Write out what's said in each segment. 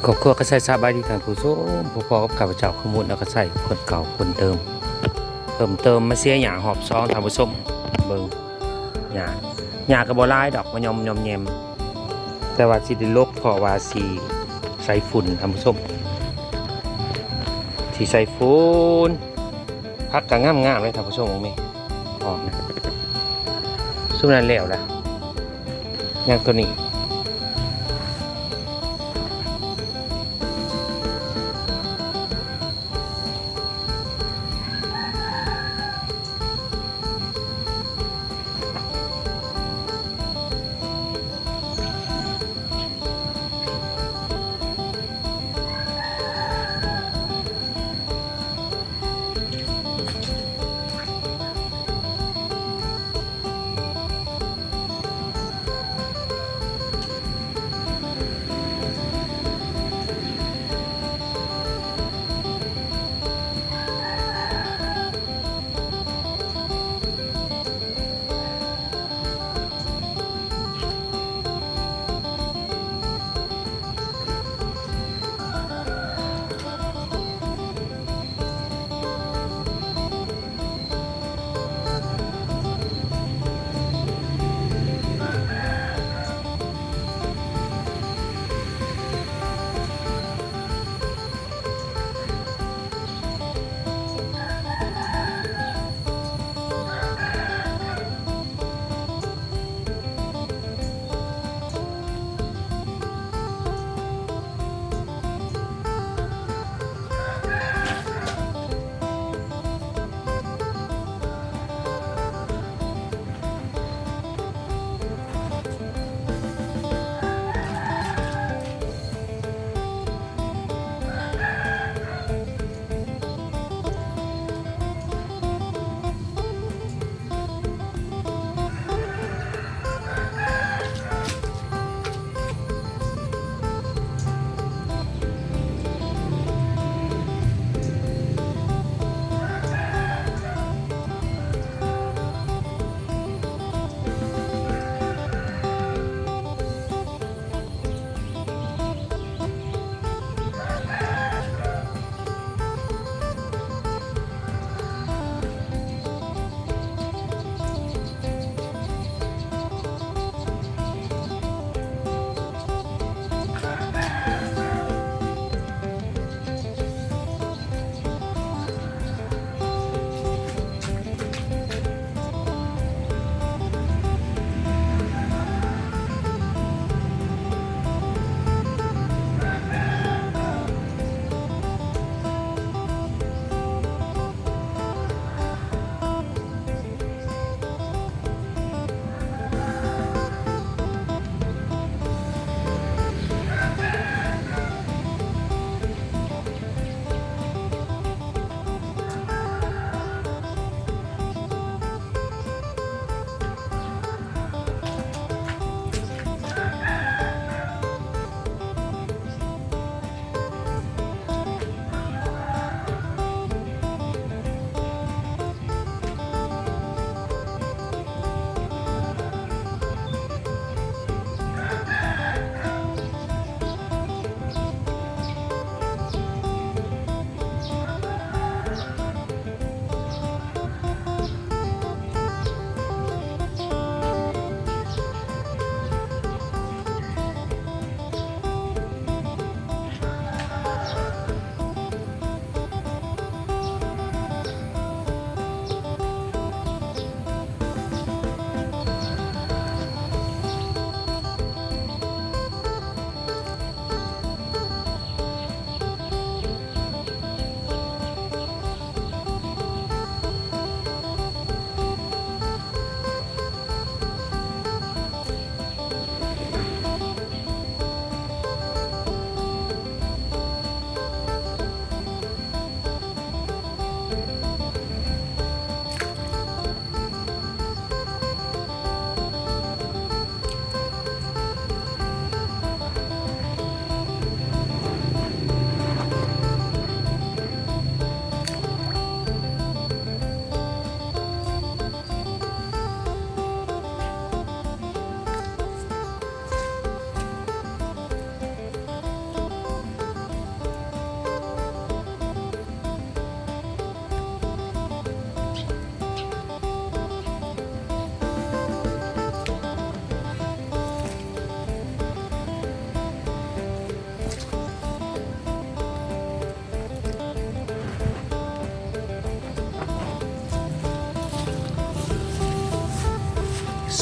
ຄອບຄົວກະໄຊ ສະບາຍດີທ່ານຜູ້ຊົມ, ພົບພໍ້ກັບຂ້າພະເຈົ້າ ຂະມຸນ ອາກະໄຊ ຄົນເກົ່າຄົນເດີມ. ເພີ່ມເຕີມມາເສຍຫຍ້າຮອບສອງທ່ານຜູ້ຊົມ. ເບິ່ງ ຫຍ້າ ຫຍ້າກະບໍ່ຫຼາຍດອກ ມາຫຍ້ອມໆແຍມ, ແຕ່ວ່າຊິໄດ້ລົກ ເພາະວ່າຊິໃສ່ຝຸ່ນທ່ານຜູ້ຊົມ, ຊິໃສ່ຝຸ່ນ. ຜັກກະງາມໆເລີຍທ່ານຜູ້ຊົມ, ເບິ່ງແມ ອອກນະ. ຊຸມນັ້ນແລ້ວລະ ຍັງໂຕນີ້.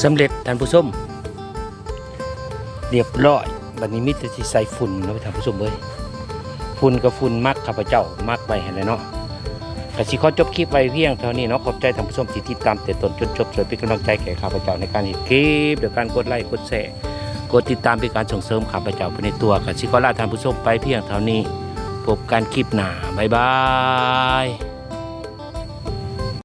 ສຳເລັດທ່ານຜູ້ຊົມ ລຽບລ້ອຍ. ບັດນີ້ມີແຕ່ຊິໃສ່ຝຸ່ນເນາະທ່ານຜູ້ຊົມເອີຍ, ຝຸ່ນກໍຝຸ່ນໝັກຂ້າພະເຈົ້າໝັກໄວ້ຫັ້ນແຫຼະເນາະ. ກໍຊິຂໍຈົບຄລິບໄວ້ພຽງເທົ່ານີ້ເນາະ. ຂອບໃຈທ່ານຜູ້ຊົມທີ່ຕິດຕາມແຕ່ຕົ້ນຈົນຈົບ, ຊ່ວຍເປັນກຳລັງໃຈແກ່ຂ້າພະເຈົ້າໃນການເຮັດຄລິບ ໂດຍການກົດໄລ ກົດແຊ ກົດຕິດຕາມ ເປັນການສົ່ງເສີມຂ້າພະເຈົ້າໄປໃນຕົວ. ກໍຊິຂໍລາທ່ານຜູ້ຊົມໄປພຽງເທົ່ານີ້, ພົບກັນຄລິບໜ້າ, ບາຍບາຍ.